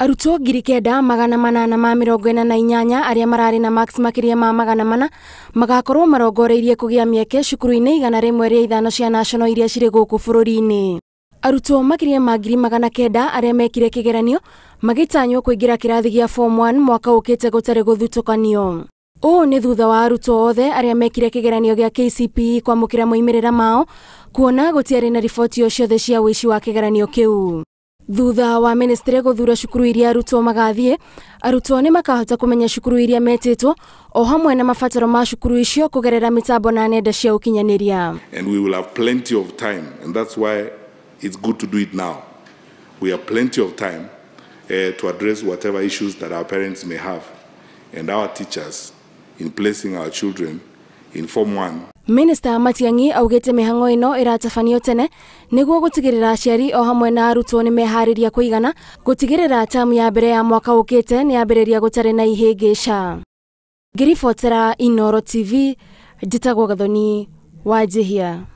Arutwo 9,848 arĩa mararĩ na marks makĩria ma 400 magakorwo marongoreirie kũgĩa mĩeke cukuru-inĩ 105 cia national iria cirĩ gũkũ bũrũri-inĩ. Arutwo makĩria ma 900,000 arĩa mekire kĩgeranio magĩtanywo kũingĩra kĩrathi gĩa form 1 mwaka ũkĩte gũtarĩ gũthutũkanio. Ũũ nĩ thutha wa arutwo othe arĩa mekire kĩgeranio gĩa KCPE kwamũkĩra moimĩrĩra mao kuona gũtiarĩ na riboti o ciothe cia ũici wa kĩgeranio kĩu. Thutha wa ministry gũthura cukuru iria arutwo magathiĩ, arutwo nĩ makahota kũmenya cukuru iria metĩtwo o hamwe na mabataro ma cukuru icio kũgerera mĩtambo na nenda cia ũkinyanĩria. And we will have plenty of time, and that's why it's good to do it now. We have plenty of time to address whatever issues that our parents may have and our teachers in placing our children in Form 1. Minister Matiang'i augĩte mĩhang'o ĩno ĩratabanio tene nĩguo gũtigĩrĩra aciari o hamwe na arutwo nĩ meharĩria kũigana gũtigĩrĩra tamu ya mbere ya mwaka ũkĩte nĩ yambĩrĩria gũtarĩ na ihĩngĩca. Ngĩribotera Inooro TV, njĩtagwo Gathoni Wanjihia.